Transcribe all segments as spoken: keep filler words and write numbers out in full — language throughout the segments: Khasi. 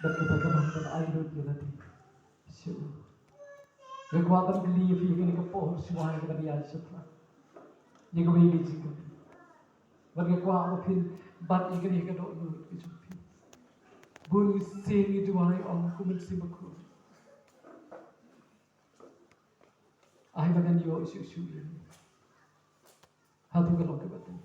Bad kata ka long ban ai lut ïa lade sha u. Nga kwah ban kylli ïa phi ha kane ka por shuwa ïa kaba ïaid sha pla ïa kawei ka jingkylli. Bad nga kwah ba phin bat ïa kane ka dohnud ka jong phi. Bun sien ngi duwai ong, ko Mynsiem Bakhuid, ai ba ngan ïoh shuh shuh ïa me. Hato ka long kaba tieng?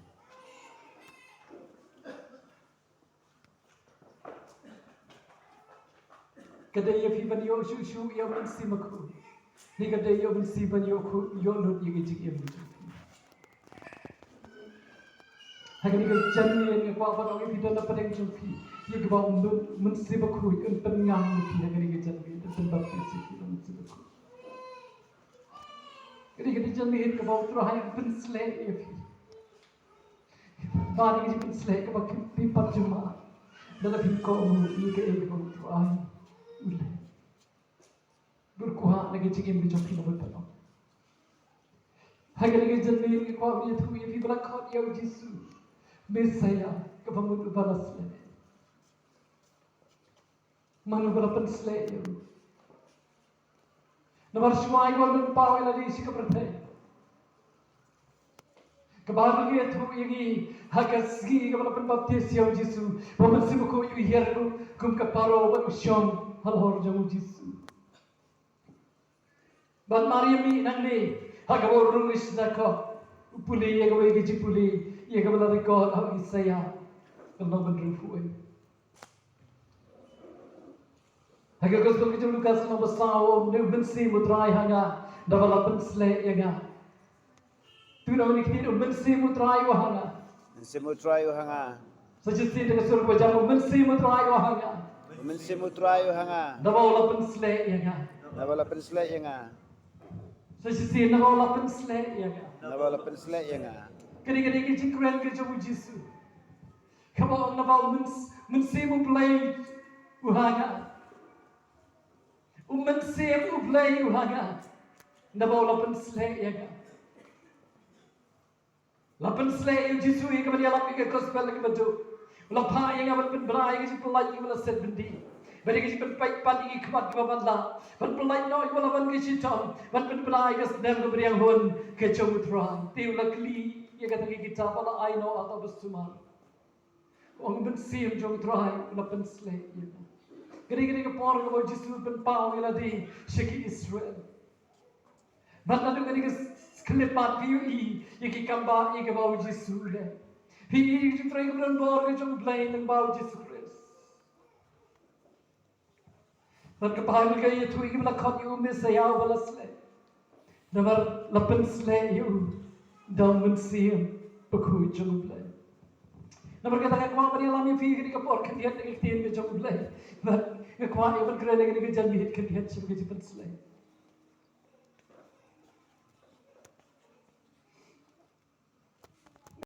Ka dei ïa phi ban ïoh shuh shuh ïa u Mynsiem Bakhuid, ne ka dei ïa u Mynsiem ban ïoh khu-, ïoh lut ïa ka jingim ka jong phi? Ha kane ka janmiet nga kwah ban ong ïa phi, don na pdeng jong phi ïa kiba u Myn-, Mynsiem Bakhuid un pynngam ïa phi ha kane ka janmiet, un pynbaptis ïa phi da u Mynsiem Bakhuid. Kane ka dei ka janmiet kaba U Trai un pynshlei ïa phi. Ba dei ka jingpynsleh kaba kham phi pat jumai. Lada phi kohnguh ïa kaei kaba U Trai u leh. Bad kwah na ka jingim ka jong phi na bynta. Ha kane ka janmiet nga kwah ban ïathuh ïa phi ba la khot ïa u Jisu Messaïah, kaba mut uba la sleh. Mano ba la pynsleh ïa u? Namar shuwa ïa u don paw ïa lade sha ka pyrthei. Ka Baibl ka ïathuh ïa ngi ha ka sngi kaba la pynbaptis ïa u Jisu, ba u Mynsiem Bakhuid u hiar ruh kum ka paro bad u shong halor jong u Jisu. Bad mar ïa mih nangne ha kaba u rung ha ka synagogue, u pule ïa kawei ka jingpule ïa kaba la record ha u Isaïah ka lynnong ba hynriewphew wei. Ha ka Gospel ka jong u Lukas lynnong ba saw, u ong, u Mynsiem U Trai ha nga, naba la pynsleh ïa nga. To ngin ong ïa kine, u Mynsiem U Trai u ha nga. Mynsiem U Trai u ha nga. Sa shisien da ka sur kaba jam, u Mynsiem U Trai u ha nga. U Mynsiem U Trai u ha nga. Naba u la pynsleh ïa nga. Naba u la pynsleh ïa nga. Sa shisien, naba u la pynsleh ïa nga. Naba u la pynsleh ïa nga. Kane, kane ka jingkren ka jong u Jisu. Kaba ong naba u Myns-, Mynsiem U Blei u ha nga. U Mynsiem U Blei u ha nga. Naba u la pynsleh ïa nga. La pynsleh ïa u Jisu ïa kaban ïalap ïa ka Gospel ïa kaba duk. U la phah ïa nga ban pynbna ïa ka jingpyllait ïa kiba la set byndi. Bad ïa ka jingpynpait pat ïa ki khmat kiba matlah. Ban pynlait noh ïa kiba la wan ka shitom. Ban pynbna ïa ka snem kaba riang hun ka jong U Trai. Te u la kylli ïa kata ka kitab ba la ai noh ha uta u basumar. Ong, u Mynsiem jong U Trai u la pynsleh ïa nga. Kane, kane ka por kaba u Jisu u pynpaw ïa lade sha ki Israel. Bad naduh kane ka s-, khyllipmat phi ïohi ïa ki kam ba ïa kaba u Jisu u leh. Phi ïohi ïa ka jingtrei kaba don bor ka jong U Blei lyngba u Jisu Khrist. Bad ka Baibl ka ïathuh ïa kiba la khot ïa u Messaïah uba la sleh. Namar la pynsleh ïa u da u Mynsiem Bakhuid jong U Blei. Namar kata nga kwah ban ïalam ïa phi kane ka por khyndiat da ka ktien ka jong U Blei. Bad nga kwah ïa ban kren ïa kane ka janmiet khyndiat shaphang ka jingpynsleh.